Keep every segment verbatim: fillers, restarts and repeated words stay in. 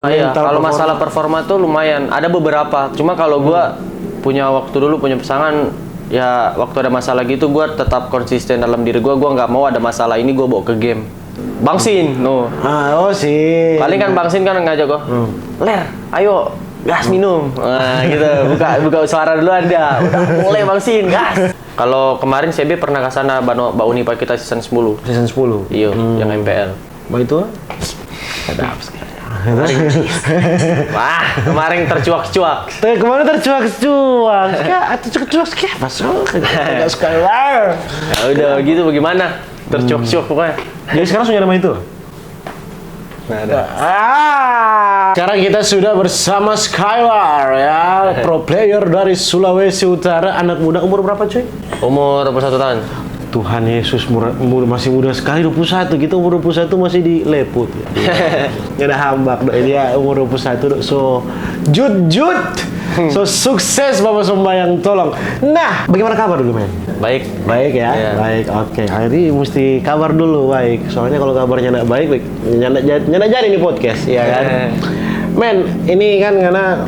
Ah, iya, mental kalau performa. Masalah performa tuh lumayan. Ada beberapa. Cuma kalau gua punya waktu dulu, punya pasangan, ya waktu ada masalah gitu, gua tetap konsisten dalam diri gua. Gua nggak mau ada masalah ini gua bawa ke game. Bangsin, no. Ah, oh sih. Paling kan Bangsin kan ngajak gua, "Ler, ayo, gas minum." Nah, gitu. Buka, buka suara dulu ada. Udah mulai, Bangsin, gas. Kalau kemarin C B pernah ke sana, Bano, Ba Uni pa kita season sepuluh. Season sepuluh. Iyo, yang M P L. Mau itu? Wah, kemarin tercuak-cuak. Tuh, kemarin tercuak-cuak. Kak, atau cuak-cuak siapa? So, agak suka, wow. Ya udah gitu, bagaimana? Tercuak-cuak pokoknya. Jadi sekarang sudah nama itu? Nah, ada. Ah, sekarang kita sudah bersama Skylar, ya, pro player dari Sulawesi Utara, anak muda. Umur berapa, cuy? Umur dua puluh satu tahun. Tuhan Yesus, mura- mu- masih muda sekali, dua puluh satu. Kita umur dua puluh satu masih di leput, ya. Nggak ada hambak, dok. Dia umur dua puluh satu, dok. So, jut jut. So, sukses, Bapak Sombayang, tolong. Nah, bagaimana kabar dulu, men? Baik. Baik, ya? Iya. Baik, oke. Ini mesti kabar dulu, baik. Soalnya kalau kabarnya nggak baik, baik, nggak ja- nggak jadi ini podcast, ya kan? Eh. Men, ini kan karena,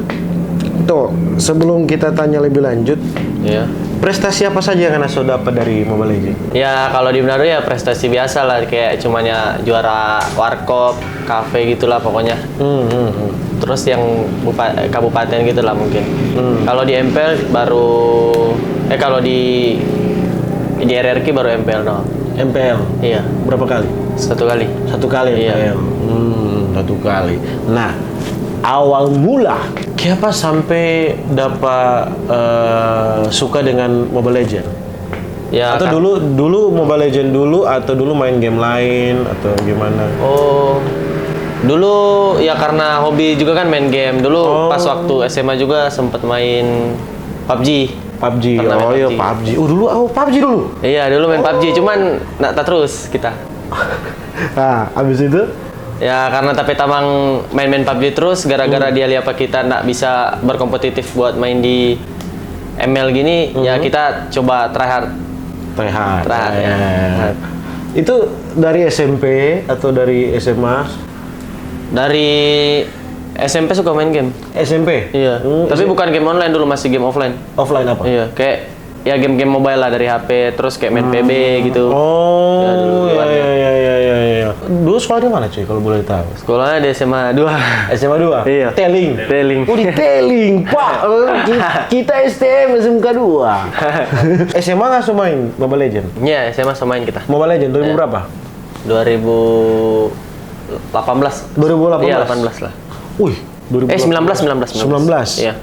tuh, sebelum kita tanya lebih lanjut, Iya. prestasi apa saja yang Ana so dapat dari Mobile Legend? Ya, kalau di Manado ya prestasi biasa lah, kayak cumanya juara warkop, kafe gitulah pokoknya. Hmm, hmm, hmm. Terus yang bupa- kabupaten gitulah mungkin. Hmm. Kalau di M P L baru, eh, kalau di di R R Q baru M P L doang. M P L? Iya, Berapa kali? satu kali. Satu kali Iya. M P L. Hmm, satu kali. Nah, awal mula, kiapa sampai dapat eh, suka dengan Mobile Legend? Ya, Atau kan- dulu dulu Mobile Legend dulu atau dulu main game lain atau gimana? Oh, dulu ya karena hobi juga kan main game. Dulu Oh. Pas waktu S M A juga sempet main pub G. pub G. Pernah main Oh iya, pub G. pub G. Oh, dulu, oh, pub G dulu. Iya, dulu main pub G, cuman nggak tak terus kita. Nah, abis itu? Ya karena tapi tamang main-main pub G terus, gara-gara dia lihat apa kita nggak bisa berkompetitif buat main di M L gini, ya kita coba try hard. Try hard. Try hard, Ya, ya. ya, ya. Itu dari S M P atau dari S M A? Dari S M P suka main game. S M P? Iya. Hmm, Tapi S M P. Bukan game online dulu, masih game offline. Offline apa? Iya, kayak ya game-game mobile lah dari H P, terus kayak main P B gitu. Oh, Ya, dulu iya, ada. Iya, iya, iya, iya, iya. Dulu sekolah di mana, cuy, kalau boleh tahu? Sekolahnya di S M A dua. S M A dua? Iya. Teling? Teling. Oh, di Teling, Pak. Eh, ki- kita S T M S M K dua. S M A nggak so main Mobile Legend? Iya, S M A so main kita. Mobile Legend dua ribu berapa? Dua ribu delapan belas. Dua ribu delapan belas? Iya, delapan belas lah. Wih, dua ribu delapan belas. Eh, sembilan belas, sembilan belas, sembilan belas. Sembilan belas. Iya.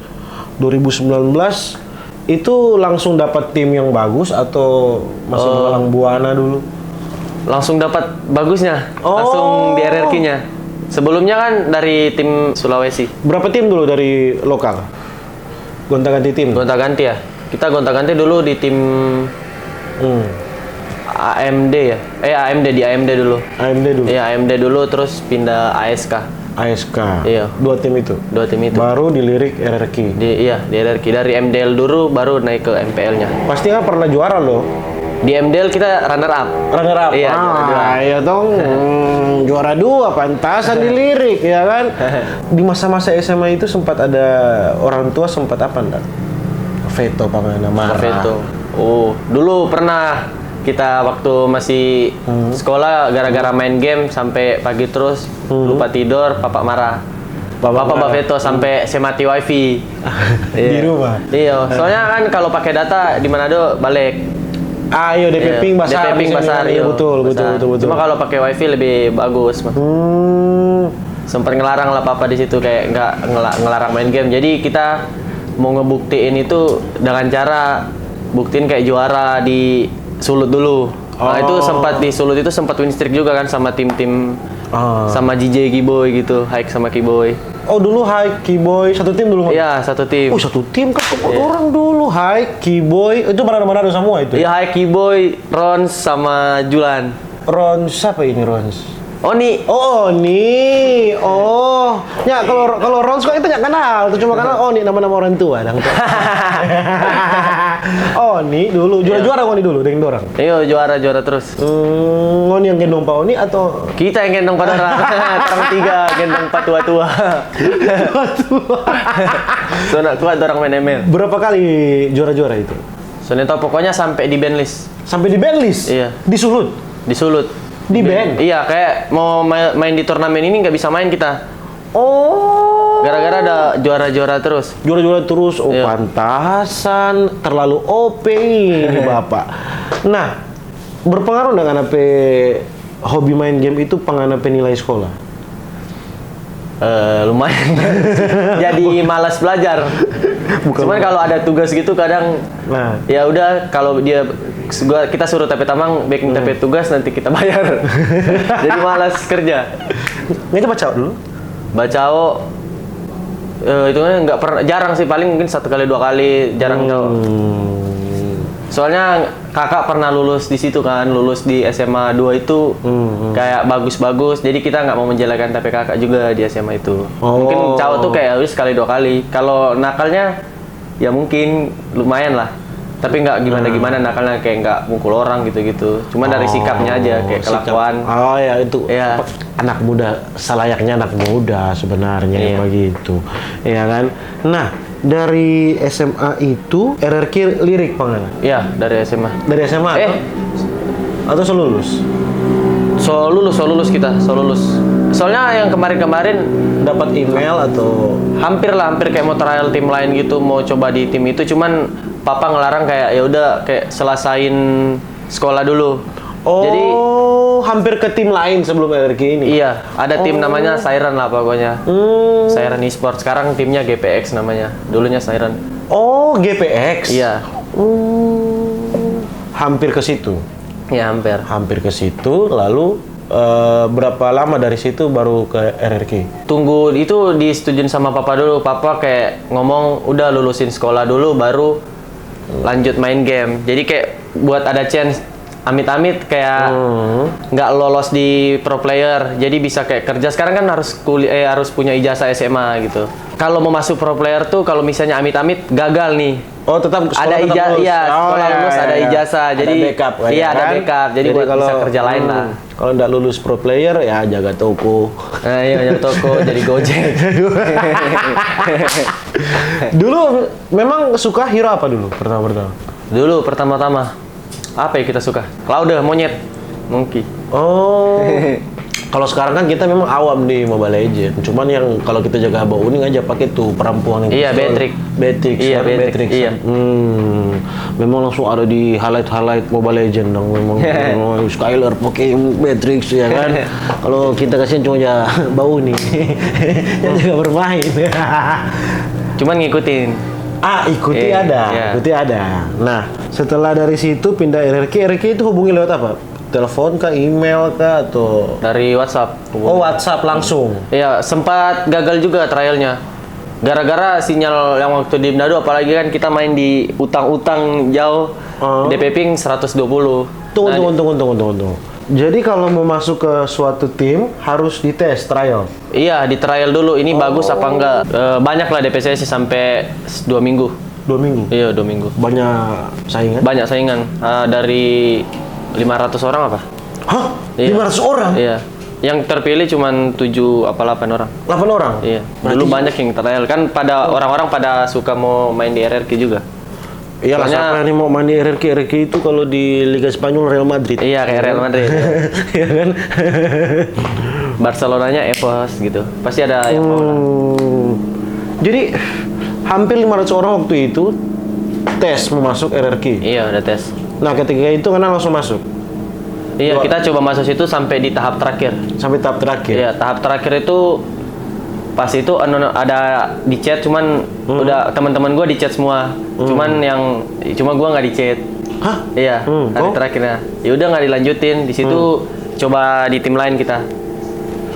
Dua ribu sembilan belas itu langsung dapat tim yang bagus atau masih Oh. Malang Buana dulu? Langsung dapat bagusnya, Oh. langsung di R R Q-nya. Sebelumnya kan dari tim Sulawesi. Berapa tim dulu dari lokal? Gonta-ganti tim? Gonta-ganti ya. Kita gonta-ganti dulu di tim Hmm. A M D ya. Eh, A M D, di A M D dulu. A M D dulu. Iya, A M D dulu, terus pindah A S K. A S K. Iya. Dua tim itu. Dua tim itu. Baru dilirik R R Q. Di, iya, di R R Q. Dari M D L dulu baru naik ke M P L-nya. Pasti kan pernah juara loh. Di M D L kita runner up. Runner up. Iya, juara dua. Ah, iya dong. Hmm, juara dua, pantasan dilirik, ya kan? Di masa-masa S M A itu sempat ada orang tua sempat apa ndak? Veto apa namanya? Marah. Veto. Oh, dulu pernah kita waktu masih Hmm. sekolah gara-gara main game sampai pagi terus, Hmm. lupa tidur, papa marah. Papa Papa, marah. Baveto sampai se mati wifi. Di rumah? Iya, soalnya kan kalau pakai data di Manado balik. Ah, iya, D P Iya, ping basar. D P ping di sini, basar, iya, iya, betul, betul, basar. betul, betul. Cuma kalau pakai wifi lebih bagus, mah. Hmm. Sempat ngelarang lah papa di situ, kayak nggak ngela- ngelarang main game. Jadi kita mau ngebuktiin itu dengan cara buktiin kayak juara di Sulut dulu. Nah, itu Oh. sempat di Sulut itu sempat win streak juga kan sama tim-tim, Ah. sama J J, Kiboy gitu, Haik sama Kiboy. Oh, dulu Haik, Kiboy, satu tim dulu. Iya, satu tim. Oh, satu tim kan kok Iya. orang dulu. Haik, Kiboy, itu Manado-Manado semua itu. Iya, Haik, Kiboy, Rons sama Julan. Rons, siapa ini Rons? Oni. Oh, Oni. Oh. Ya, kalau, kalau Ron suka itu nggak kenal, tuh cuma kenal Oni, nama-nama orang tua, dang. Oni dulu, juara-juara Oni dulu, deng dorang. Iyo, juara, juara terus. Hmm, Oni yang gendong pa Oni atau? Kita yang gendong pa dorang. Orang tiga gendong pa tua-tua. Tua-tua. So, nak kuat dorang main M L. Berapa kali juara-juara itu? So, nggak tahu, pokoknya sampai di ban list. Sampai di ban list? Iya. Di Sulut? Di Sulut. Di ban? Iya, kayak mau ma-, main di turnamen ini nggak bisa main kita. Oh. Gara-gara ada juara-juara terus. Juara-juara terus. Oh, iya. Pantasan terlalu O P ini, Bapak. Nah, berpengaruh nggak ngana pe hobi main game itu pa ngana pe nilai sekolah? Eh, lumayan. Jadi malas belajar. Bukan. Cuman kalau ada tugas gitu kadang, nah, ya udah, kalau dia, gua, kita suruh tapi tamang bikin tapi tugas, nanti kita bayar. Jadi malas kerja. Nggak, coba cawok dulu. Bacao, eh, itu kan nggak pernah, jarang sih, paling mungkin satu kali dua kali, jarang. Hmm. Soalnya kakak pernah lulus di situ kan, lulus di S M A dua itu, hmm, hmm, kayak bagus-bagus, jadi kita nggak mau menjelekkan tapi kakak juga di S M A itu. Oh. Mungkin cawok tuh kayak, ya udah, sekali dua kali. Kalau nakalnya, ya mungkin lumayan lah. Tapi nggak gimana-gimana, nah, nakalnya kayak nggak mukul orang gitu-gitu. Cuma dari sikapnya aja, kayak sikap, kelakuan. Oh ya, itu, iya, apa, anak muda, selayaknya anak muda sebenarnya, iya, yang begitu. Iya kan? Nah, dari S M A itu, R R Q lirik pa ngana? Iya, dari S M A. Dari S M A, eh, atau? Atau so lulus? So lulus, so lulus kita, so lulus. Soalnya yang kemarin-kemarin dapat email atau? Hampir lah, hampir kayak mau trial tim lain gitu, mau coba di tim itu, cuman papa ngelarang kayak, ya udah, kayak selesain sekolah dulu. Oh, jadi hampir ke tim lain sebelum R R Q ini? Iya, ada tim namanya Siren lah pokoknya. Hmm. Siren Esports, sekarang timnya G P X namanya. Dulunya Siren. Oh, G P X? Iya. Hmm. Hampir ke situ? Iya, hampir. Hampir ke situ, lalu, eh, berapa lama dari situ baru ke R R Q? Tunggu, itu disetujuin sama papa dulu. Papa kayak ngomong, "Udah, lulusin sekolah dulu, baru lanjut main game." Jadi kayak buat ada chance, amit-amit kayak nggak lolos di pro player, jadi bisa kayak kerja. Sekarang kan harus kuli-, eh, harus punya ijazah S M A gitu. Kalau mau masuk pro player tuh, kalau misalnya amit-amit gagal nih, oh, tetap sekolah ada tetap ija-, lulus. Iya, oh, sekolah, iya, lulus, iya, ada, iya, ijazah. Ada, jadi backup, iya, ada kan? Backup. Jadi, jadi buat kalau bisa kerja lain lah. Kalau nggak lulus pro player, ya jaga toko. Eh, iya, jaga toko, jadi Gojek. Dulu memang suka hero apa dulu, pertama-pertama? Dulu pertama-tama, apa ya kita suka? Claude, monyet, monkey. Oh. Kalau sekarang kan kita memang awam di Mobile Legend. Cuman yang kalau kita jaga Bauning aja pakai tuh perempuan yang, iya, pistol. Beatrix. Beatrix, iya, kan? Beatrix, Beatrix, iya. Hmm. Memang langsung ada di highlight-highlight Mobile Legend dong. Memang, memang Skyler pakai Beatrix, ya kan? Kalau kita kasihan cuma ja Bauning. Yang juga bermain. Cuman ngikutin. Ah, ikuti, eh, ada, iya. Ikuti ada. Nah, setelah dari situ pindah R R Q, R R Q itu hubungi lewat apa? Telepon kah, email kah, atau? Dari WhatsApp. Oh, WhatsApp langsung? Iya, sempat gagal juga trialnya. Gara-gara sinyal yang waktu di Manado, apalagi kan kita main di utang-utang jauh, oh, D P ping seratus dua puluh. Tunggu, nah, tunggu, di- tunggu, tunggu, tunggu, tunggu. Jadi kalau mau masuk ke suatu tim, harus dites, trial? Iya, di trial dulu, ini bagus apa enggak. Eh, banyak lah D P C S sampai s-, dua minggu. Dua minggu? Iya, dua minggu. Banyak saingan? Banyak saingan. Eh, dari lima ratus orang apa? Hah? Iya. Lima ratus orang? Iya. Yang terpilih cuman tujuh apa delapan orang. Delapan orang? Iya. Berarti dulu banyak yang trial. Kan pada, oh, orang-orang pada suka mau main di R R Q juga. Iyalah, soalnya siapa yang mau main di R R Q? R R Q itu kalau di Liga Spanyol Real Madrid. Iya, kayak Real Madrid, iya. Iya kan? Barcelonanya Epos gitu. Pasti ada yang mau lah. Hmm. Jadi, hampir lima ratus orang waktu itu tes mau masuk R R Q. Iya, udah tes. Nah, ketika itu ngana langsung masuk? Iya, dua- kita coba masuk situ sampai di tahap terakhir. Sampai tahap terakhir? Iya, tahap terakhir itu pas itu anu, ada di chat, cuman, hmm, udah teman-teman gua di chat semua. Hmm. Cuman yang, cuma gua nggak di chat. Hah? Iya, hmm, hari terakhirnya. Ya udah, nggak dilanjutin. Di situ, hmm, coba di tim lain kita.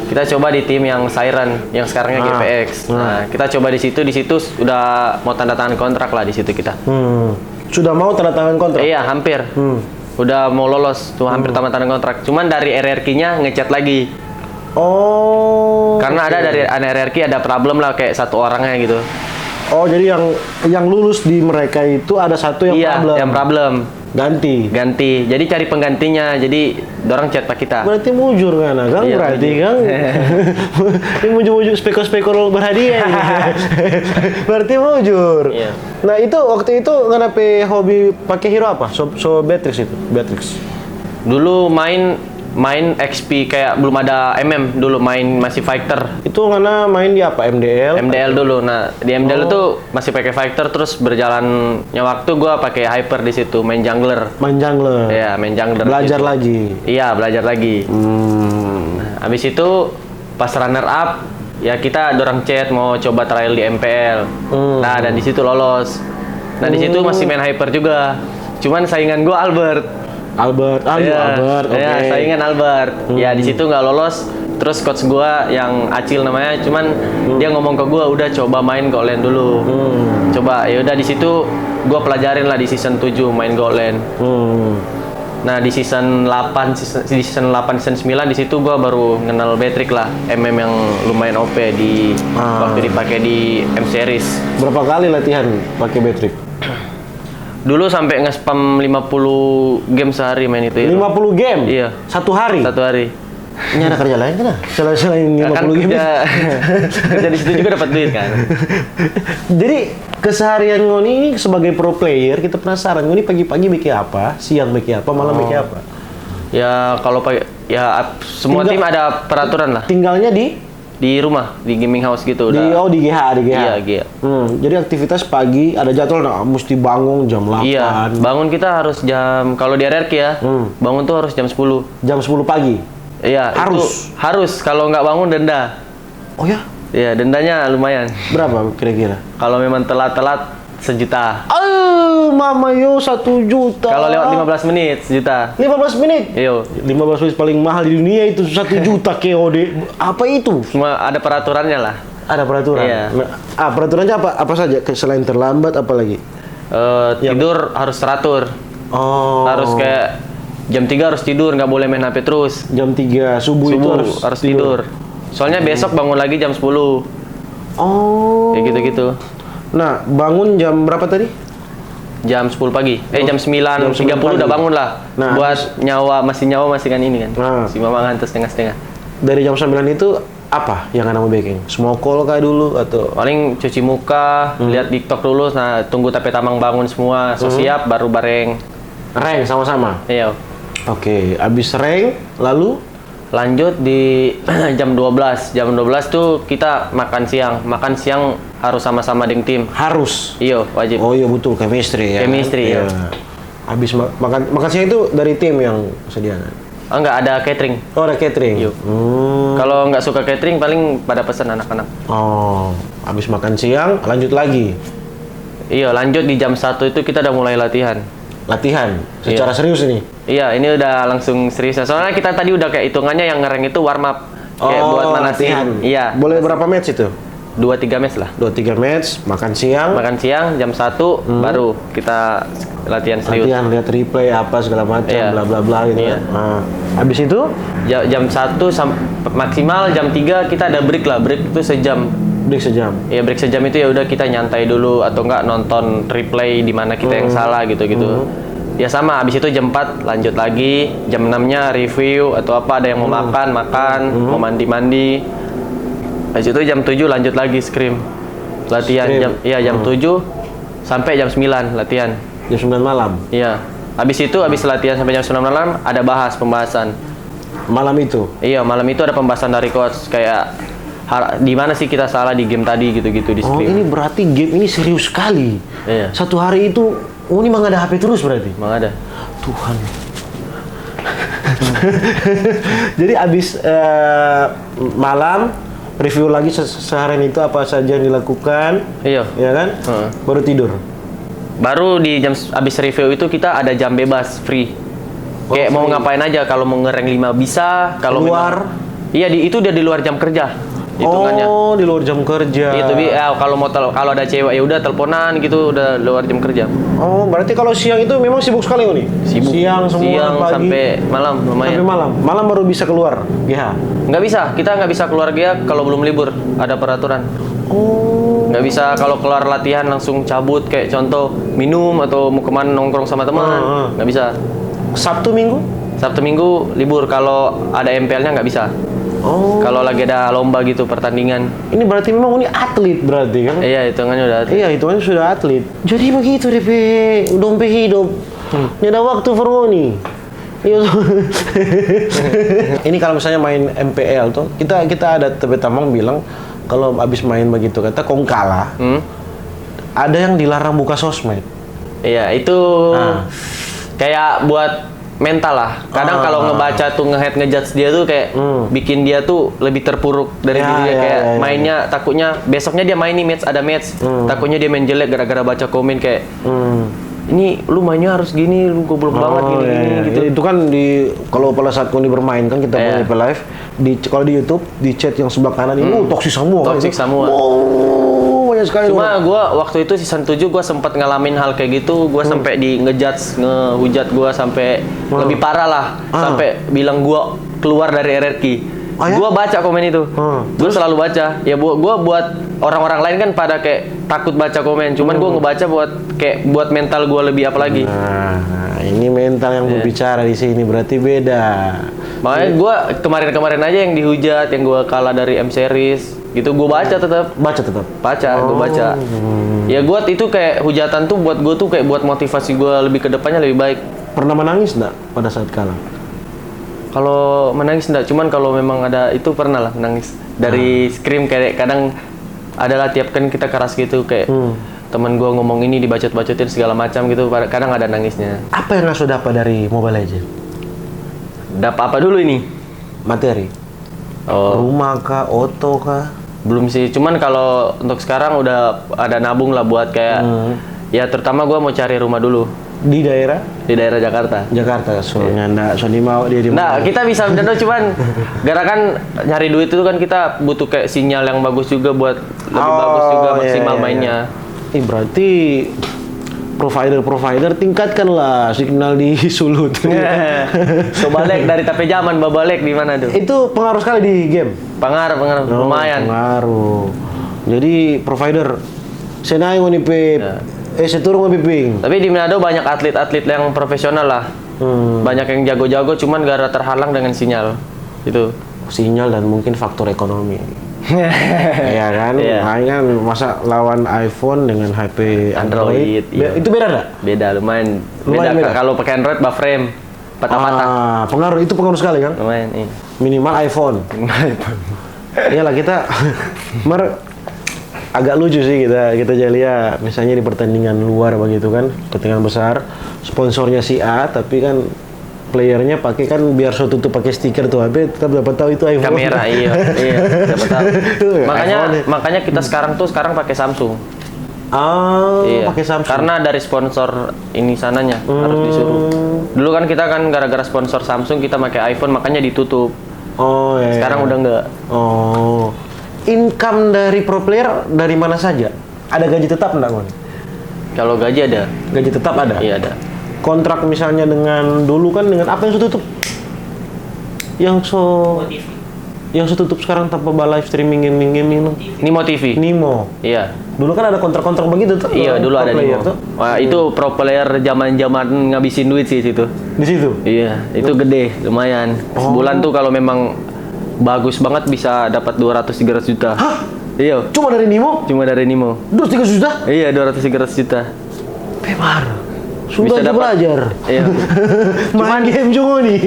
Kita coba di tim yang Siren, yang sekarangnya, ah, G P X. Nah, kita coba di situ, di situ udah mau tanda tangan kontrak lah di situ kita. Hmm. Sudah mau tanda tangan kontrak? Iya, hampir. Hmm. Udah mau lolos, tuh hampir, hmm, tanda tangan kontrak. Cuman dari R R Q-nya ngechat lagi. Oh. Karena ada oke. Dari anak R R Q ada problem lah, kayak satu orangnya gitu. Oh, jadi yang yang lulus di mereka itu ada satu yang Iya, problem. Yang problem. Ganti. Ganti. Jadi cari penggantinya. Jadi dorang chat pa kita. Berarti mujur ngana, kan? Iya, Berarti mujur. Kan? Ini mujur-mujur spekor-spekor berhadiah ini. Berarti mujur. Iya. Nah, itu waktu itu ngana pe hobi pakai hero apa? So, so Beatrix itu, Beatrix. Dulu main main X P, kayak belum ada M M, dulu main masih fighter. Itu ngana main di apa? M D L? M D L dulu. Nah, di M D L Oh. Itu masih pakai fighter, terus berjalannya waktu gua pakai hyper di situ, main jungler. Main jungler. Iya, main jungler. Belajar Gitu. Lagi. Iya, belajar lagi. Hmm. Habis itu pas runner up, ya kita dorang chat mau coba trial di M P L. Hmm. Nah, dan di situ lolos. Nah, di situ Hmm. Masih main hyper juga. Cuman saingan gua Albert. Albert, ah, Iya, Albert, oke. Iya, saingan Albert. Ya, di situ nggak lolos. Terus coach gua yang Acil namanya, cuman dia ngomong ke gua, "Udah, coba main Gold Lane dulu." Hmm. Coba, ya udah, di situ gua pelajarin lah di season tujuh main Gold Lane. Hmm. Nah, di season delapan, season, di season delapan, season sembilan, di situ gua baru kenal Beatrix lah, M M yang lumayan O P di Ah. Waktu dipakai di M Series. Berapa kali latihan pakai Beatrix? Dulu sampai nge-spam lima puluh game sehari main itu ya. Lima puluh game? Iya. Satu hari? Satu hari. Ini ada kerja lain kan? Selain, selain lima puluh Kan game. Kerja, kerja di situ juga dapat duit kan. Jadi keseharian ngoni ini sebagai pro player, kita penasaran. Ngoni pagi-pagi bikin apa? Siang bikin apa? Malam bikin apa? Ya kalau pakai ya ap- semua Tinggal- tim ada peraturan lah. Tinggalnya di Di rumah, di gaming house gitu di udah. Oh, di G H, di G H. Iya, G H. Hmm, jadi aktivitas pagi ada jadwal, nah, mesti bangun jam delapan. Iya, bangun kita harus jam kalau di R R Q ya. Hmm. Bangun tuh harus jam sepuluh. Jam sepuluh pagi. Iya, itu Harus? Harus, kalau nggak bangun denda. Oh ya? Iya, dendanya lumayan. Berapa kira-kira? Kalau memang telat-telat sejuta. Oh, mama yo, satu juta. Kalau lewat lima belas menit sejuta. Lima belas menit. Iyo. Lima belas menit paling mahal di dunia itu, satu juta K O D. Apa itu? Cuma ada peraturannya lah. Ada peraturan. Iya. Nah, ah, peraturannya apa? Apa saja? Ke- Selain terlambat, apa lagi? Eh, tidur harus teratur. Oh. Harus kayak jam tiga harus tidur, nggak boleh main H P terus. Jam tiga subuh, itu Subuh harus, harus tidur. Soalnya besok bangun lagi jam sepuluh. Oh. Kayak gitu-gitu. Nah, bangun jam berapa tadi? Jam sepuluh pagi. Eh, jam sembilan Jam tiga puluh sembilan pagi. Udah bangun lah. Nah, Buat nyawa, masih nyawa masih kan ini kan. Nah. Si mama kan terus setengah-setengah. Dari jam sembilan itu apa yang ngana mau bikin? Smokol kah dulu atau? Paling cuci muka, Hmm. lihat TikTok dulu, nah tunggu tapi tamang bangun semua, so siap baru bareng. Rank sama-sama. Iya. Oke, abis rank lalu Lanjut di jam dua belas. Jam dua belas tuh kita makan siang. Makan siang harus sama-sama deng tim. Harus. Iyo, wajib. Oh iya, betul, chemistry ya. Chemistry, iya. Abis ma- makan makan siang itu dari tim yang sediakan. Oh, enggak, ada catering. Oh, ada catering. Iya. Hmm. Kalau nggak suka catering, paling pada pesan anak-anak. Oh, abis makan siang lanjut lagi. Iya, lanjut di jam satu itu kita udah mulai latihan. Latihan secara serius ini. Iya, ini udah langsung serius. Soalnya kita tadi udah kayak hitungannya yang ngereng itu warm up. Kayak Oh, buat manasin. Latihan. Iya. Boleh berapa match itu? Dua tiga match lah. Dua tiga match, makan siang. Makan siang jam satu baru kita latihan serius. Latihan, lihat replay apa segala macam, Iya. Bla bla bla gitu. Iya. Kan. Nah, habis itu Ja- jam satu sam- maksimal jam tiga kita ada break lah. Break itu sejam. Break sejam. Ya, break sejam itu ya udah kita nyantai dulu atau enggak nonton replay di mana kita yang salah gitu-gitu. Ya sama, habis itu jam empat lanjut lagi, jam enam-nya review atau apa, ada yang mau makan, makan, mau mandi-mandi. Habis itu jam tujuh lanjut lagi scrim. Latihan Scrim. Jam iya jam tujuh sampai jam sembilan latihan. Jam sembilan malam. Iya. Habis itu habis latihan sampai jam sembilan malam ada bahas pembahasan. Malam itu. Iya, malam itu ada pembahasan dari coach kayak har- di mana sih kita salah di game tadi gitu-gitu di Oh, scrim. Ini berarti game ini serius sekali. Iya. Satu hari itu, oh, ini emang ada H P terus berarti. Emang ada. Tuhan. Jadi abis eh, malam review lagi se- seharian itu apa saja yang dilakukan, Iya. Ya kan? Heeh. Baru tidur. Baru di jam abis review itu kita ada jam bebas free. Kayak Oh, mau free. Ngapain aja, kalau mau ngereng lima bisa, kalau Keluar? memang- Iya, di, itu udah di luar jam kerja. hitungannya. Oh, di luar jam kerja. Itu bi, ya, kalau mau tel- kalau ada cewek ya udah teleponan gitu, udah luar jam kerja. Oh, berarti kalau siang itu memang sibuk sekali nih. Sibuk. Siang semua, Siang pagi sampai malam lumayan. Sampai malam. Malam baru bisa keluar G H. Nggak bisa, kita nggak bisa keluar G H kalau belum libur, ada peraturan. Oh. Nggak bisa kalau keluar latihan langsung cabut, kayak contoh minum atau mau kemana nongkrong sama teman, Ah, ah. Nggak bisa. Sabtu Minggu? Sabtu Minggu libur, kalau ada M P L-nya nggak bisa. Oh. Kalau lagi ada lomba gitu, pertandingan. Ini berarti memang ini atlet berarti kan? Iya, hitungannya udah. Iya, hitungannya sudah atlet. Jadi begitu depe dong pe hidup. Nggak ada waktu for ngoni. Iya. Ini kalau misalnya main M P L tuh, kita kita ada tapi tamang bilang kalau habis main begitu kata kong kalah, Hmm? ada yang dilarang buka sosmed. Iya, itu Ah. kayak buat mental lah. Kadang Ah. kalau ngebaca tuh nge-hate ngejudge dia tuh kayak Hmm. bikin dia tuh lebih terpuruk dari Ya, diri dia, ya, kayak ya, ya, mainnya takutnya besoknya dia main nih match, ada match, Hmm. takutnya dia main jelek gara-gara baca komen kayak Hmm. ini lu mainnya harus gini, lu goblok banget Oh, gini, iya, gini iya. Gitu. Itu kan di kalau pada saat kau bermain kan kita Iya. main di live di kalau di YouTube di chat yang sebelah kanan ini oh, toxic semua. Toxic Itu. Semua. Oh, banyak sekali. Cuma gua waktu itu season tujuh gua sempat ngalamin hal kayak gitu, gua sampai di ngejudge, ngehujat gua sampai Hmm. lebih parah lah, Ah. sampai bilang gua keluar dari R R Q. Oh, ya? Gua baca komen itu. Hmm. Gua selalu baca. Ya bu- gua buat orang-orang lain kan pada kayak takut baca komen. Cuman gua ngebaca buat kayak buat mental gua lebih apa lagi. Nah, ini mental yang Iya. berbicara di sini berarti beda. Makanya gua kemarin-kemarin aja yang dihujat, yang gua kalah dari M Series, gitu gua baca tetap. Baca tetap. Baca, gua baca. Ya gua itu kayak hujatan tuh buat gua tuh kayak buat motivasi gua lebih ke depannya lebih baik. Pernah menangis nggak pada saat kalah? Kalau menangis enggak, cuman kalau memang ada itu pernah lah menangis. Dari scream kayak kadang adalah tiap kan kita keras gitu kayak Hmm. teman gua ngomong ini dibacot-bacotin segala macam gitu, kadang ada nangisnya. Apa yang Aso dapat dari Mobile Legend? Dapat apa dulu ini? Materi. Oh, Rumah kah, oto kah? Belum sih. Cuman kalau untuk sekarang udah ada nabung lah buat kayak Hmm. Ya terutama gua mau cari rumah dulu Di daerah di daerah Jakarta. Jakarta, so nyanda, so di mau dia di Nah, kita bisa mendengar cuman gerakan nyari duit itu kan kita butuh kayak sinyal yang bagus juga buat lebih Oh, bagus juga iya, maksimal iya, mainnya. Ih, berarti provider-provider tingkatkanlah signal di Sulut. So balik dari tape zaman babalek di mana tuh? Itu pengaruh sekali di game. Pengaruh, pengaruh, Oh, lumayan. Pengaruh. Jadi provider, senai ngoni pe, Ya. eh setur ngoni pe ping. Tapi di Manado banyak atlet-atlet yang profesional lah. Hmm. Banyak yang jago-jago, cuman gara terhalang dengan sinyal. Itu. Sinyal dan mungkin faktor ekonomi. Iya kan? Iya. Makanya kan masa lawan iPhone dengan H P Android, Android, iya. Be- itu beda nggak? Beda lumayan. Lumayan beda. beda. Kalau pakai Android baframe patah-patah. Ah, pengaruh itu pengaruh sekali kan? Lumayan, iya. Minimal iPhone. Iyalah kita mer agak lucu sih kita kita jadi lihat misalnya di pertandingan luar begitu kan, pertandingan besar, sponsornya si A tapi kan playernya pakai kan biar so tutup pakai stiker tuh H P tetap dapat tahu itu iPhone. Kamera, iya, iya, siapa tahu. Tuh, makanya iPhone. makanya kita sekarang tuh sekarang pakai Samsung. Ah, Iya. pakai Samsung. Karena dari sponsor ini sananya harus disuruh. Dulu kan kita kan gara-gara sponsor Samsung kita pakai iPhone makanya ditutup. Oh, iya. Sekarang udah enggak. Oh. Income dari pro player dari mana saja? Ada gaji tetap enggak, Mon? Kalau gaji ada. Gaji tetap ada? Iya ada. Kontrak misalnya dengan dulu kan dengan apa yang so tutup? Yang so yang so tutup sekarang tanpa ba live streaming gaming gaming no? Nimo T V. Nimo. Iya. Dulu kan ada kontrak-kontrak begitu tuh. Iya, dulu Pro ada player Nimo. Tuh. Wah, itu pro player zaman-zaman ngabisin duit sih situ. Di situ. Iya, itu gede, lumayan. Oh. Sebulan tuh kalau memang bagus banget bisa dapat dua ratus tiga ratus juta. Hah? Iya, Cuma dari Nimo? Cuma dari Nimo. Terus tiga juta? Iya, dua ratus tiga ratus juta. Pemar. Sudah Bisa aja dapat. Belajar. Iya. Main game juga nih.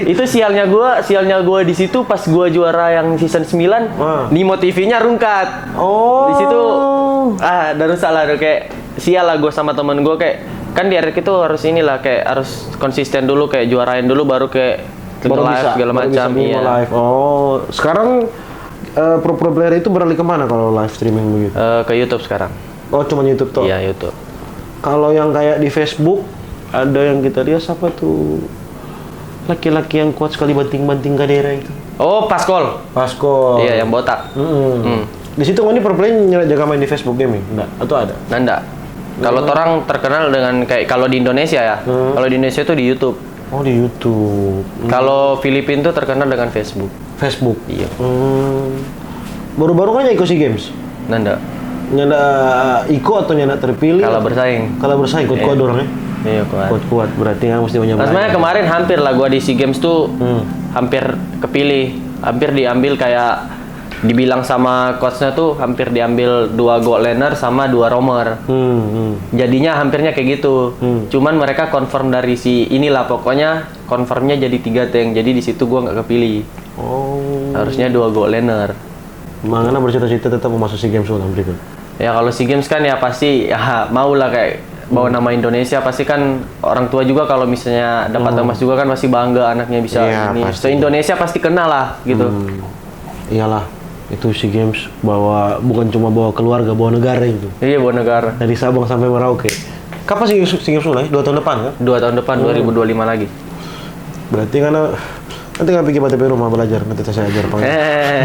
Itu sialnya gua, sialnya gua di situ pas gua juara yang season sembilan, Ah. Nimo T V-nya rungkat. Oh. Di situ ah, dan salah tuh kayak sial lah gua sama temen gua kayak kan di R R Q itu harus inilah kayak harus konsisten dulu kayak juarain dulu baru kayak Baru live bisa, segala baru bisa macam Nimo iya. Live. Oh, sekarang eh, pro pro player itu beralih kemana kalau live streaming begitu? Eh, ke YouTube sekarang. Oh, cuma YouTube toh? Iya, YouTube. Kalau yang kayak di Facebook ada yang kita lihat siapa tuh laki-laki yang kuat sekali banting-banting kadera itu. Oh, Paskol. Paskol. Iya, yang botak. Mm-mm. Hmm. Di situ ngoni perplay jaga main di Facebook Gaming? Enggak, atau ada? Nanda. Kalau torang terkenal dengan kayak, kalau di Indonesia ya, Hmm. kalau di Indonesia tuh di YouTube. Oh, di YouTube. Kalau Filipin tuh terkenal dengan Facebook. Facebook. Iya. Hmm. Baru-baru kan iko SEA Games. Nanda. Nyanda iko atau nyanda terpilih? Kalah bersaing. Kalah bersaing, kuat-kuat Iya. orang ya. Iya, kuat. Kuat-kuat, berarti kan mesti banyak Nah, sebenarnya kemarin hampir lah gua di SEA Games tuh Hmm. hampir kepilih, hampir diambil kayak dibilang sama coachnya tuh hampir diambil dua goal line sama dua roamer. Hmm, hmm. Jadinya hampirnya kayak gitu. Hmm. Cuman mereka confirm dari si inilah, pokoknya confirmnya jadi tiga tank. Jadi di situ gua nggak kepilih. Oh. Harusnya dua goal line. Mangana bercita-cita tetap mau masuk SEA Games ulang berikut? Ya kalau SEA Games kan ya pasti ya mau lah kayak bawa nama Indonesia, pasti kan orang tua juga kalau misalnya dapat emas juga kan pasti bangga anaknya bisa Iya, ini. pasti. Se-Indonesia pasti kenal lah gitu. Hmm. Iyalah, itu SEA Games bawa, bukan cuma bawa keluarga, bawa negara itu. Iya, bawa negara. Dari Sabang sampai Merauke. Kapan SEA Games, SEA Games mulai? Dua tahun depan kan? Dua tahun depan, dua ribu dua puluh lima lagi. Berarti kan nanti kan pergi batu rumah belajar, nanti saya ajar pakai. Eh,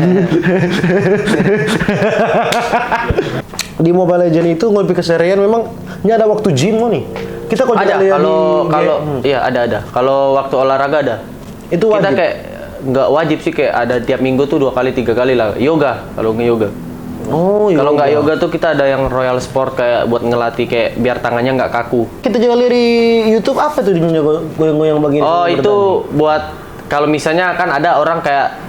Di Mobile Legend itu ngoni pe keseharian memang ini ada waktu gym ngoni. Kita kok ada jaga lia kalau di kalau game. Iya, ada, ada. Kalau waktu olahraga ada. Itu Kita wajib. Kayak nggak wajib sih, kayak ada tiap minggu tuh dua kali tiga kali lah yoga kalau nge-yoga. Oh, Kalau nggak yoga. Yoga tuh kita ada yang Royal Sport kayak buat ngelatih kayak biar tangannya nggak kaku. Kita juga lihat di YouTube apa tuh di dunia go- goyang-goyang begini? Oh, itu buat kalau misalnya kan ada orang kayak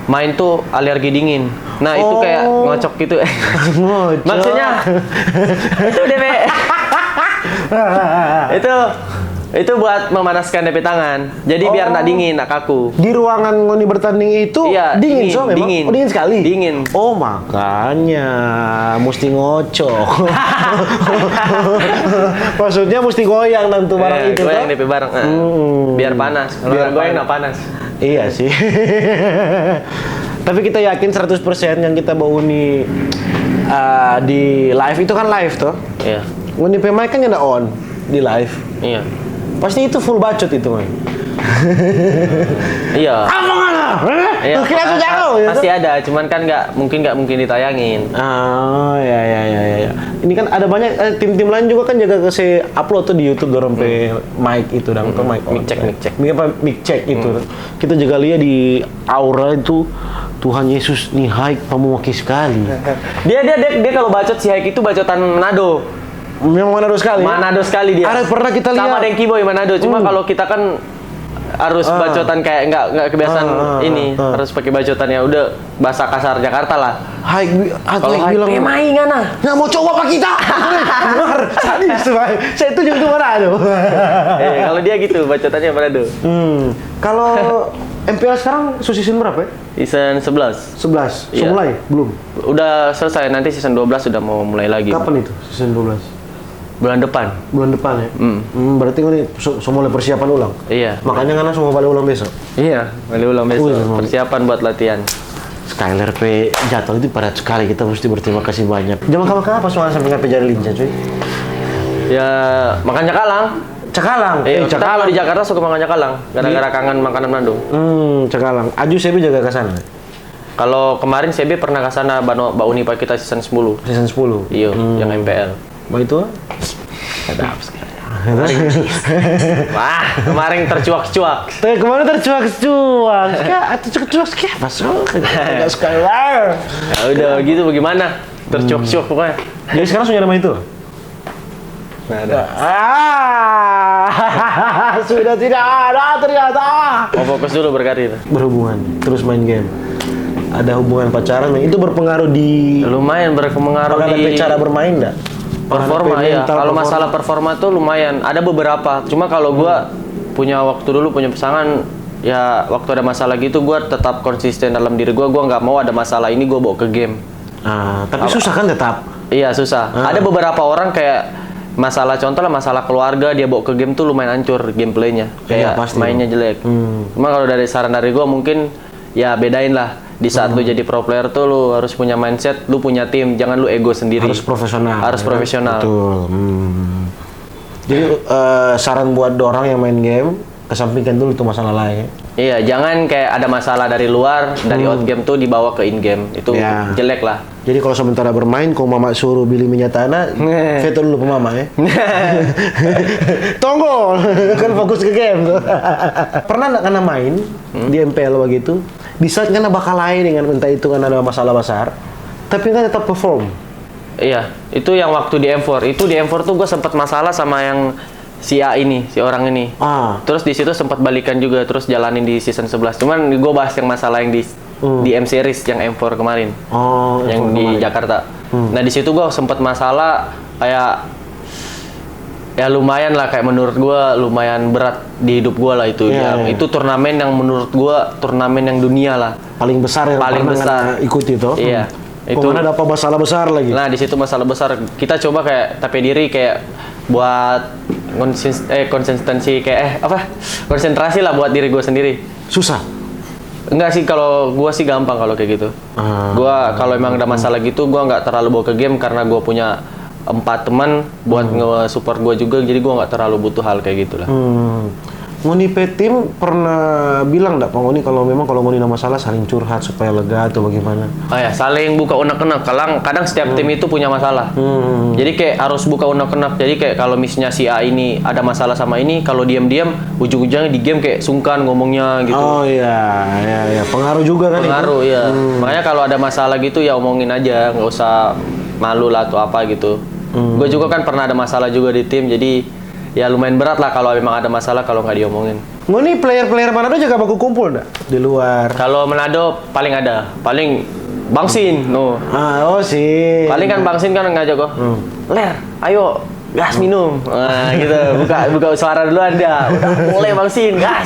main tuh alergi dingin. Nah, itu Oh. Kayak ngocok gitu. Ngocok. Maksudnya itu deh, Be. Itu itu buat memanaskan depe tangan. Jadi biar nggak dingin, nggak kaku. Di ruangan ngoni bertanding itu Iya, dingin, dingin, so memang? Dingin. Oh, dingin sekali? Dingin. Oh, makanya mesti ngocok. Maksudnya mesti goyang nanti barang Eh, itu goyang kan? Depe bareng. Eh. Hmm. Biar panas. Kalau Biar nggak goyang panas. Nggak panas. Iya sih. Tapi kita yakin seratus persen yang kita bauni uh, di live itu kan live tuh. Iya. Ngoni pe mic kan nyanda on di live. Iya. Pasti itu full bacot itu, man. Iya. Apa ngana? Hah? Iya, Tuh, kira aku pasti- jago, ya, pasti tuh? Ada, cuman kan nggak mungkin nggak mungkin ditayangin. Ah, ya, ya, ya, ya, ya. Ini kan ada banyak eh, tim-tim lain juga kan jaga kasih upload tuh di YouTube dorong pe mic itu dan apa mic Mic check, mic check. Mic apa mic check itu. Kita juga lihat di aura itu Tuhan Yesus nih high pamake sekali. Dia dia dia, dia kalau bacot si Haik itu bacotan Manado. Memang Manado sekali. Manado sekali dia. Ada pernah kita Sama lihat. Dengki Boy Manado, cuma kalau kita kan harus Ah. Bacotan kayak nggak nggak kebiasaan Ah, ah, ini, ah. Harus pakai bacotan ya udah bahasa kasar Jakarta lah. Hai, bi- aku Kalau yang Haik bilang "Eh, main ngana?" Nggak mau coba apa kita? Benar, sadis tuh, Pak. Saya itu juga tuh mana ada. Eh, kalau dia gitu bacotannya Manado. Hmm, kalau M P L sekarang su season berapa ya? Season sebelas. Sebelas. Iya. Sudah mulai? Belum. Udah selesai, nanti season dua belas sudah mau mulai lagi. Kapan itu season dua belas? Bulan depan. Bulan depan ya? Hmm. Hmm, berarti ini su- semua mulai persiapan ulang? Iya. Makanya ngana semua balik ulang besok? Iya, balik ulang besok. Wih, memang. Persiapan buat latihan. Skyler pe jadwal itu padat sekali, kita mesti berterima kasih banyak. Zaman kapan kapan soalnya sampai ngape jadi lincah cuy? Ya, makan cakalang. Cakalang. Eh, Eh, kita cakalang. Kalau di Jakarta suka makan cakalang, gara-gara kangen makanan Manado. Hmm, cakalang. Aju saya juga ke sana. Kalau kemarin C B pernah ke sana, bano bauni pa kita season sepuluh. Season sepuluh. Iyo, yang M P L. Mau itu? Ada apa sekarang? Wah, kemarin tercuak-cuak. Tuh, kemarin tercuak-cuak. Kayak tercuak-cuak kayak apa sih? Enggak suka. Wah. Ya udah gitu bagaimana? Tercuak-cuak pokoknya. Jadi sekarang sudah nama itu? Nah, ada. Ah, sudah tidak ada ternyata. Mau fokus dulu berkarir. Berhubungan, terus main game. Ada hubungan pacaran, itu berpengaruh di Lumayan berpengaruh Makan di cara bermain nggak? Performa, Mental, iya. Kalau performa. Masalah performa tuh lumayan. Ada beberapa. Cuma kalau gua punya waktu dulu punya pasangan, ya waktu ada masalah gitu gua tetap konsisten dalam diri gua. Gua nggak mau ada masalah ini gua bawa ke game. Ah, tapi susah kan tetap. Iya, susah. Ah. Ada beberapa orang kayak masalah, contoh lah, masalah keluarga, dia bawa ke game tuh lumayan hancur gameplaynya. Iya, Kayak pasti. Mainnya jelek. Hmm. Cuma kalau dari saran dari gua mungkin ya bedain lah. Di saat lu jadi pro player tuh lu harus punya mindset, lu punya tim, jangan lu ego sendiri. Harus profesional. Harus Ya kan? Profesional. Betul. Hmm. Jadi eh, saran buat orang yang main game, kesampingkan dulu itu masalah lain. Iya, jangan kayak ada masalah dari luar, dari out game tuh dibawa ke in game. Itu jelek lah. Jadi kalau sementara bermain, kong mama suruh beli minyak tanah, veto dulu pe mama ya. Tunggu, kan fokus ke game. Pernah nggak ngana main di M P L begitu? Di saat ngana bakalae dengan entah itu ngana ada masalah besar, tapi ngana tetap perform. Iya, itu yang waktu di M four. Itu di M four tuh gue sempat masalah sama yang si A ini, si orang ini. Ah. Terus di situ sempat balikan juga, terus jalanin di season sebelas. Cuman gue bahas yang masalah yang di di M series yang M four kemarin. Oh, Yang M four di kemarin. Jakarta. Nah, di situ gue sempat masalah kayak ya lumayan lah, kayak menurut gue lumayan berat di hidup gue lah itu. Iya, Ya, iya. Itu turnamen yang menurut gue turnamen yang dunia lah. Paling besar yang Paling pernah besar. ngana ikuti tuh. Iya. Itu ngana ada apa masalah besar lagi? Nah, di situ masalah besar. Kita coba kayak tapi diri kayak buat konsis- eh konsistensi kayak eh apa? Konsentrasi lah buat diri gue sendiri. Susah. Enggak sih, kalau gua sih gampang kalau kayak gitu. Ah. Gua kalau emang ada masalah gitu, gua nggak terlalu bawa ke game karena gua punya empat teman buat nge-support gua juga, jadi gua nggak terlalu butuh hal kayak gitulah. Hmm. Ngoni pe tim pernah bilang ndak pa ngoni kalau memang kalau ngoni ada masalah saling curhat supaya lega atau bagaimana? Oh ya, saling buka unek-unek. Kadang, kadang setiap tim itu punya masalah. Hmm. Jadi kayak harus buka unek-unek. Jadi kayak kalau misalnya si A ini ada masalah sama ini, kalau diam-diam, ujung-ujungnya di game kayak sungkan ngomongnya gitu. Oh iya, iya, iya. Pengaruh juga kan itu? Pengaruh, iya. Makanya kalau ada masalah gitu ya omongin aja, nggak usah malu lah atau apa gitu. Gue juga kan pernah ada masalah juga di tim, jadi ya lumayan berat lah kalau memang ada masalah kalau nggak diomongin. Ngoni player-player Manado juga baku kumpul ndak di luar? Kalau Manado paling ada, paling Bangsin, no. Ah, oh sih. Paling kan Bangsin kan ngajak kok. Ler, ayo gas minum. Nah, gitu. Buka buka suara duluan dia. Udah mulai Bangsin, gas.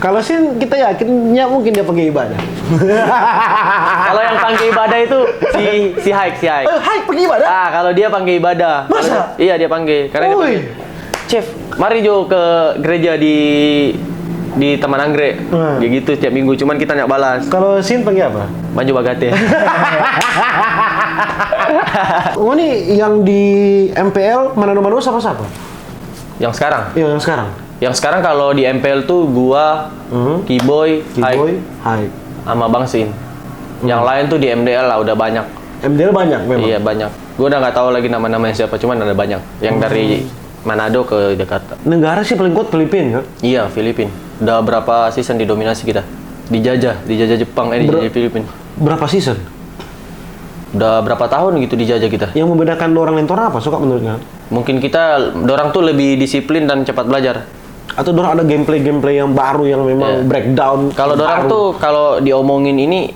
Kalau Sin kita yakin ya mungkin dia pergi ibadah. Kalau yang panggil ibadah itu si si Haik, si Haik. Eh, Haik pergi ibadah? Ah, kalau dia panggil ibadah. Masa? Iya, dia panggil. Karena dia Oi. panggil, "Chef, mari jo ke gereja di di Taman Anggrek." Hmm. Kayak gitu setiap minggu, cuman kita nggak balas. Kalau Sin pergi apa? Maju bagate. Ngoni yang di M P L Manado-Manado sapa-sapa? Yang sekarang. Iya, yang sekarang. Yang sekarang kalau di M P L tuh gua, Hmm. Kiboy, Kiboy, Haik. sama Bangsin. Yang lain tuh di M D L lah udah banyak. M D L banyak memang. Iya, banyak. Gua udah nggak tahu lagi nama-namanya siapa, cuman ada banyak. Yang dari Manado ke Jakarta. Negara sih paling kuat Filipin kan? Iya, Filipin. Udah berapa season didominasi kita? Dijajah, dijajah Jepang, eh dijajah Filipin. Berapa season? Udah berapa tahun gitu dijajah kita? Yang membedakan orang lentor apa suka menurutnya? Mungkin kita dorang tuh lebih disiplin dan cepat belajar. Atau dorang ada gameplay-gameplay yang baru yang memang Iya. breakdown? Kalau dorang baru? Tuh kalau diomongin ini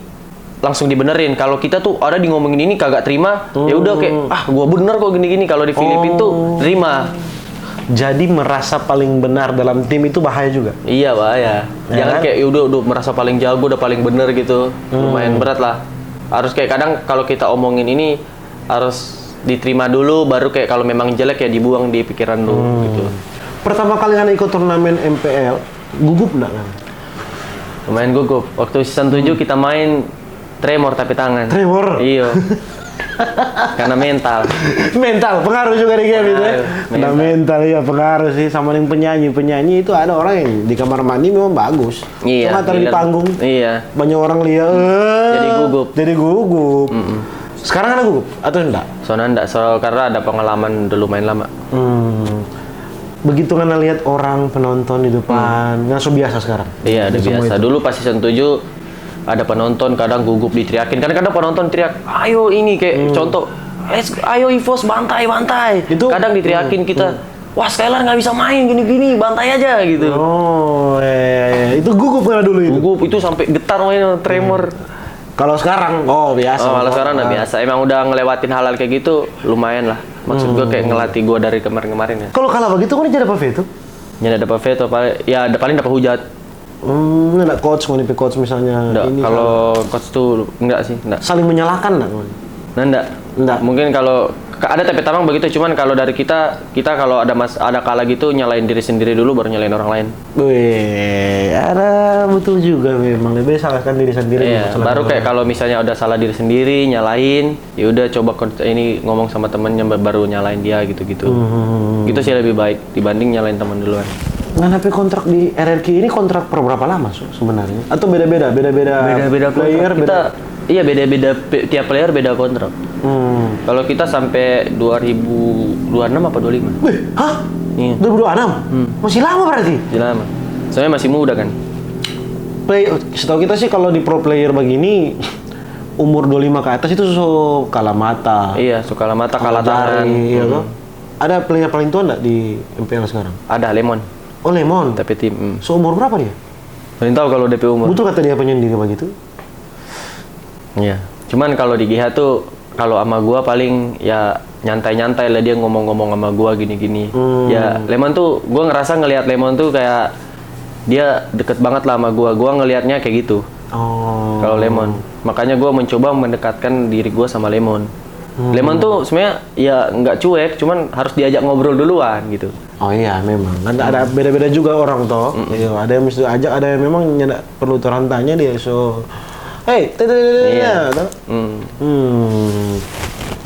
langsung dibenerin. Kalau kita tuh ada di ngomongin ini kagak terima, ya udah kayak ah gua bener kok gini-gini. Kalau di Filipin tuh Oh. terima. Jadi merasa paling benar dalam tim itu bahaya juga. Iya bahaya. Ya Jangan kan? Kayak ya udah udah merasa paling jago, udah paling bener gitu. Hmm. Lumayan berat lah. Harus kayak kadang kalau kita omongin ini harus diterima dulu, baru kayak kalau memang jelek ya dibuang di pikiran dulu Hmm. gitu. Pertama kali ngana ikut turnamen M P L, gugup nggak kan? Lumayan gugup. Waktu season tujuh kita main tremor tapi tangan. Tremor? Iya. Karena mental. Mental pengaruh juga di game itu ya. Pengaruh, Nah, mental. Mental ya pengaruh sih sama dengan penyanyi. Penyanyi itu ada orang yang di kamar mandi memang bagus. Iya, Cuma taruh di gila. Panggung. Iya. Banyak orang lihat. eh, Jadi gugup. Jadi gugup. Mm-mm. Sekarang ada gugup atau enggak? Soalnya enggak, so, karena ada pengalaman udah lumayan lama. Hmm. Begitu ngana lihat orang penonton di depan, ngana so biasa sekarang. Iya, udah Di semua biasa. itu. Dulu pas season tujuh ada penonton kadang gugup diteriakin. Kadang-kadang penonton teriak, "Ayo ini," kayak contoh, "Let's ayo Evos bantai, bantai." Hmm. Itu- Kadang diteriakin hmm, kita, "Wah, Skylar nggak bisa main gini-gini, bantai aja," gitu. Oh, iya, iya, iya. Itu gugup ngana dulu itu. Gugup itu sampai getar main tremor. Kalau sekarang, oh biasa. Oh, kalau sekarang udah Ah. biasa. Emang udah ngelewatin hal-hal kayak gitu, lumayan lah. Maksud gue kayak ngelatih gue dari kemarin-kemarin ya. Kalau kalah begitu, kan jadi apa itu? Jadi dapat veto, paling, ya ada paling dapat hujat. Hmm, enggak coach, ngoni pe coach misalnya Nggak, ini kalau coach tuh enggak sih, enggak. saling menyalahkan enggak, ngoni? Nah, enggak. Enggak. Mungkin kalau ka- ada tapi tamang begitu, cuman kalau dari kita, kita kalau ada mas ada kalah gitu nyalain diri sendiri dulu baru nyalain orang lain. Weh, ada betul juga memang lebih salahkan diri sendiri. Iya, Masalah baru orang. Kayak kalau misalnya udah salah diri sendiri, nyalain, ya udah coba kon- ini ngomong sama temennya ba- baru nyalain dia gitu-gitu. Hmm. Gitu sih lebih baik dibanding nyalain teman duluan. Ngana pe kontrak di R R Q ini kontrak per berapa lama, so, sebenarnya? Atau beda-beda, beda-beda Beda-beda player, kontrak. Kita iya beda-beda pe- tiap player beda kontrak. Hmm. Kalau kita sampe dua ribu dua enam apa dua lima? Wih, hah? Iya. Dua ribu dua enam? Hmm. Masih lama berarti? Masih lama. Soalnya masih muda kan. Play, setahu kita sih kalau di pro player begini umur dua lima ke atas itu so kalah mata. Iya, so kalah mata, kalah Kalah jari, tangan. Iya Hmm. toh? Ada player paling tua nggak di M P L sekarang? Ada Lemon. Oh, Lemon. Tapi tim. Hmm. So umur berapa dia? Belum tahu kalau D P umur. Betul kata dia penyendiri begitu? Iya. Cuman kalau di G H tuh kalau ama gua paling ya nyantai-nyantai lah, dia ngomong-ngomong sama gua gini-gini. Hmm. Ya Lemon tuh gua ngerasa ngelihat Lemon tuh kayak dia deket banget lah sama gua. Gua ngelihatnya kayak gitu. Oh. Kalau Lemon. Makanya gua mencoba mendekatkan diri gua sama Lemon. Hmm. Lemon tuh sebenarnya ya nggak cuek, cuman harus diajak ngobrol duluan gitu. Oh iya, memang. Kan ada beda-beda juga orang toh. Iya, ada yang mesti ajak, ada yang memang nyanda perlu orang tanya dia. So, hey, tete, tete, Iya. toh. Hmm. Hmm.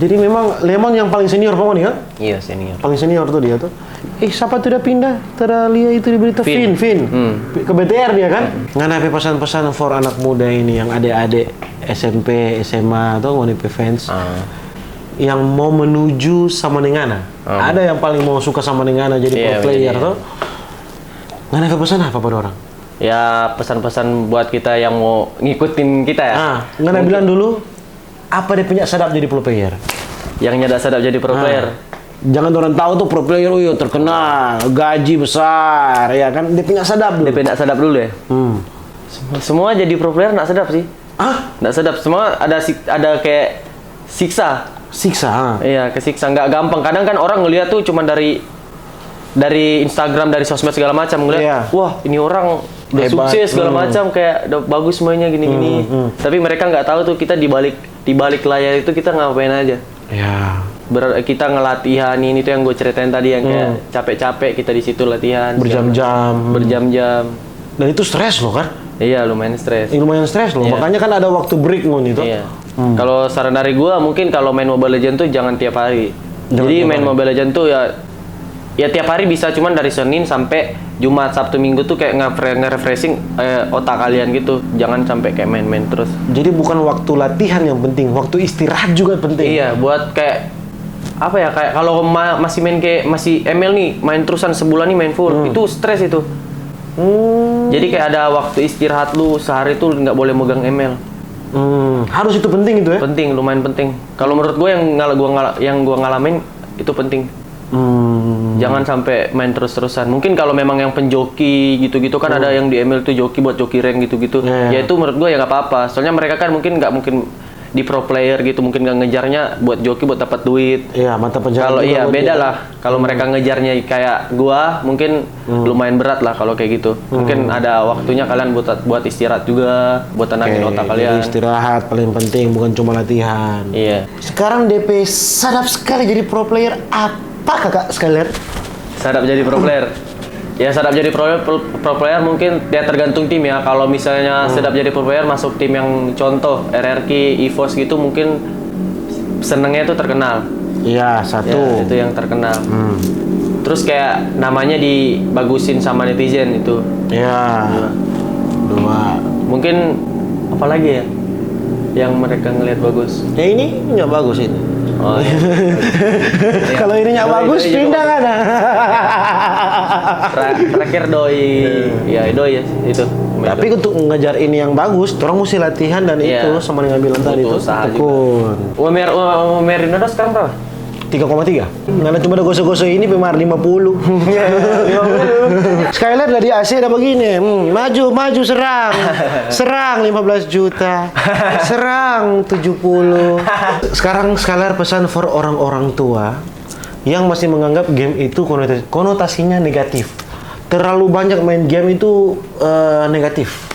Jadi memang Lemon yang paling senior pokoknya kan? Iya, senior. Paling senior tuh dia tuh. Eh, siapa tuh udah pindah? Tera lia itu di berita Vin, Vin. Vin. Hmm. Ke B T R dia kan? Ngana pe pesan-pesan for anak muda ini yang ade-ade S M P, S M A tuh ngoni pe fans. Ah. Yang mau menuju sama dengan ngana. Ah. Ada yang paling mau suka sama dengan ngana jadi Iya, pro player iya. tuh. Ngana pe pesan apa pada orang? Ya pesan-pesan buat kita yang mau ngikutin kita ya. Ah, ngana bilang dulu apa dia punya sadap jadi pro player? Yang nyanda sadap jadi pro Ah. player. Jangan orang tahu tuh pro player, oh iya terkenal, gaji besar, ya kan? Dia punya sadap dulu. Dia punya sadap dulu ya. Hmm. Semua jadi pro player nak sedap sih. Ah, Nak sedap. Semua ada sik- ada kayak siksa. Siksa. Ah. Iya, kesiksa. Nggak gampang. Kadang kan orang ngeliat tuh cuman dari dari Instagram, dari sosmed segala macam ngeliat, Iya. Wah ini orang udah Hebat. Sukses segala Hmm. macam, kayak udah bagus semuanya gini-gini. Hmm, hmm. Tapi mereka nggak tahu tuh kita di balik di balik layar itu kita ngapain aja. Ya. Ber- kita ngelatihan ini tuh yang gue ceritain tadi yang kayak Hmm. capek-capek kita di situ latihan. Berjam-jam. Berjam-jam. Dan itu stres loh kan? Iya lumayan stres. Eh, lumayan stres loh. Iya. Makanya kan ada waktu break ngoni itu. Iya. Hmm. Kalau saran dari gua mungkin kalau main Mobile Legend tuh jangan tiap hari. Jangan Jadi tiap main hari. Mobile Legend tuh ya ya tiap hari bisa, cuman dari Senin sampai Jumat, Sabtu, Minggu tuh kayak nge-, nge-refreshing eh, otak kalian gitu. Jangan sampai kayak main-main terus. Jadi bukan waktu latihan yang penting, waktu istirahat juga penting. Iya, buat kayak apa ya, kayak kalau ma- masih main kayak masih M L nih, main terusan sebulan nih main full, Hmm. Itu stres itu. Hmm. Jadi kayak ada waktu istirahat lu sehari tuh nggak boleh megang M L. Hmm, harus itu penting itu ya. Penting, lumayan penting. Kalau menurut gue yang ngal- gua ngal- yang gua ngalamin itu penting. Hmm. Jangan sampai main terus-terusan. Mungkin kalau memang yang penjoki gitu-gitu kan ada yang di M L tuh joki buat joki rank gitu-gitu. Iya, iya. Ya itu menurut gue ya nggak apa-apa. Soalnya mereka kan mungkin nggak mungkin di pro player gitu, mungkin nggak ngejarnya buat joki buat dapat duit. Iya, mata pencarian Kalau juga iya buat beda dia. Lah. Kalau mereka ngejarnya kayak gua, mungkin lumayan berat lah kalau kayak gitu. Mungkin ada waktunya kalian buat buat istirahat juga, buat tenangin Oke, otak jadi kalian. Istirahat paling penting, bukan cuma latihan. Iya. Sekarang D P sadap sekali jadi pro player apa, Kakak Skyler? Sadap jadi pro player. Ya sadap jadi pro, pro, pro player mungkin ya tergantung tim ya. Kalau misalnya sedap jadi pro player masuk tim yang contoh R R Q, EVOS gitu mungkin senengnya tuh terkenal. Iya, satu. Ya, itu yang terkenal. Hmm. Terus kayak namanya dibagusin sama netizen itu. Ya. Dua. Mungkin apa lagi ya yang mereka ngelihat bagus? Ya ini nggak bagus ini. Oh, iya. Kalau ini nggak Doi, bagus, doi juga pindah bagus. Kan? Tra- terakhir doi, ya doi ya itu. Tapi untuk ngejar ini yang bagus, orang mesti latihan dan Iya. Itu sama dengan bilang tadi Butuh itu usaha juga. tekun. Umur umur Ronaldo sekarang berapa? Tiga koma tiga. Ngana cuma ada gosok-gosok ini pemar lima puluh. Skyler dari A C ada begini. Hmm, maju, maju serang. Serang lima belas juta. Serang tujuh puluh. Sekarang Skyler pesan for orang-orang tua yang masih menganggap game itu konota- konotasinya negatif. Terlalu banyak main game itu eh, negatif.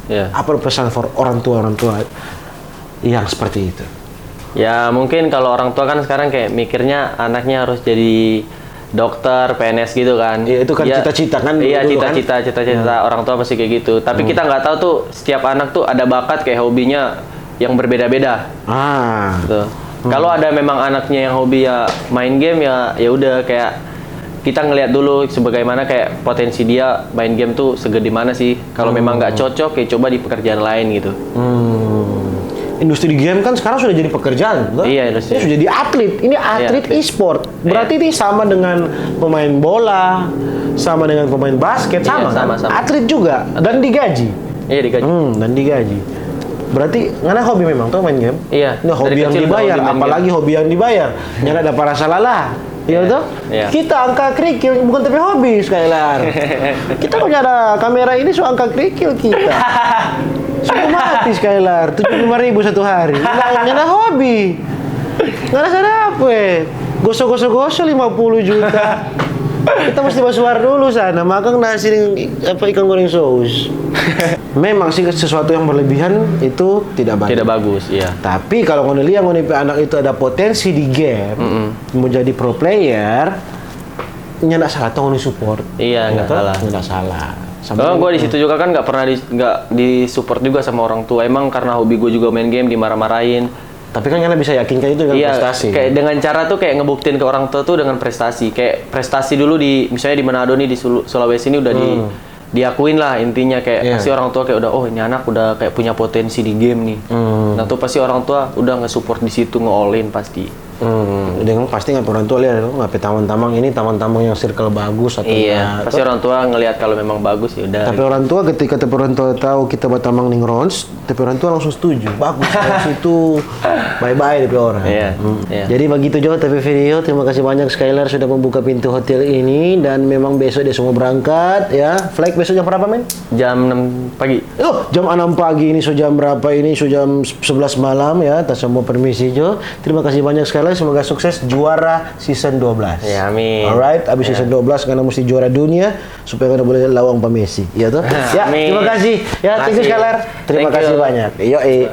Ya. Apa pesan for orang tua orang tua yang seperti itu? Ya mungkin kalau orang tua kan sekarang kayak mikirnya anaknya harus jadi dokter, P N S gitu kan. Iya, itu kan cita-cita kan Iya, dulu kan. Cita-cita, cita-cita orang tua pasti kayak gitu. Tapi kita nggak tahu tuh setiap anak tuh ada bakat kayak hobinya yang berbeda-beda. Ah. Tuh. Kalau ada memang anaknya yang hobi ya main game ya ya udah kayak kita ngelihat dulu sebagaimana kayak potensi dia main game tuh segede mana sih. Kalau memang nggak cocok, ya coba di pekerjaan lain gitu. Hmm. Industri game kan sekarang sudah jadi pekerjaan, betul? Iya, industri. Ini sudah jadi atlet. Ini atlet Atlet. E-sport. Berarti ini sama dengan pemain bola, sama dengan pemain basket, Iya, sama, kan? Sama-sama. Atlet juga dan digaji. Iya, digaji. Hmm, dan digaji. Berarti ngana hobi memang tuh main game? Iya, Ini hobi dari yang kecil udah dibayar, hobi main apalagi hobi yang dibayar. Nyanda ada parasa lalah. Iya tuh? Iya. Kita angka kerikil bukan tapi hobi, Skylar. Kita punya ada kamera ini so angka kerikil kita. Sudah mati, Skylar, tujuh puluh lima ribu satu hari. Nyanda, nyanda hobi. Nggak ada apa. Gosok-gosok-gosok lima puluh juta. Kita mesti basuar dulu sana, makan nasi deng, apa, ikan goreng saus. Memang sih sesuatu yang berlebihan itu tidak bagus. Tidak bagus, iya. Tapi kalau ngoni lihat ngoni pe anak itu ada potensi di game, mau jadi pro player, nyanda salah tong ngoni support. Iya, nggak Toh? Salah. Nggak salah. Sama Soalnya gue di situ juga kan nggak pernah di, nggak disupport juga sama orang tua. Emang karena hobi gue juga main game, dimarah-marahin. Tapi kan nyanda bisa yakinkan itu dengan Iya, prestasi. Kayak dengan cara tuh kayak ngebuktiin ke orang tua tuh dengan prestasi. Kayak prestasi dulu di, misalnya di Manado nih, di Sulu- Sulawesi ini udah di diakuin lah intinya, kayak Iya. pasti orang tua kayak udah, "Oh, ini anak udah kayak punya potensi di game nih." Nah, tuh pasti orang tua udah nge-support di situ, nge-all in pasti. Hmm, dengan pasti nggak orang tua lihat, "Oh, nggak pe tamang-tamang ini tamang-tamang yang circle bagus atau Iya, nggak." pasti orang tua ngelihat kalau memang bagus, ya udah. Tapi orang tua, ketika tapi orang tua tahu kita batamang ning Rons, tapi orang tua langsung setuju. Bagus, Rons itu bye-bye depe orang. Iya, Hmm. iya. Jadi begitu juga tapi video. Terima kasih banyak Skylar sudah membuka pintu hotel ini dan memang besok dia semua berangkat ya. Flight besok jam berapa, men? Jam enam pagi. Oh, jam enam pagi ini, so jam berapa ini? So jam sebelas malam ya. Ta semua permisi jo. Terima kasih banyak sekali. Semoga sukses, juara season dua belas. Ya, amin. Alright, abis season dua belas karena mesti juara dunia supaya kita boleh lawang pa Messi, ya toh? Ya, Amin. Terima kasih. Ya, thank you Kasih. Skylar. Terima Thank kasih you. Banyak. Yo, eh.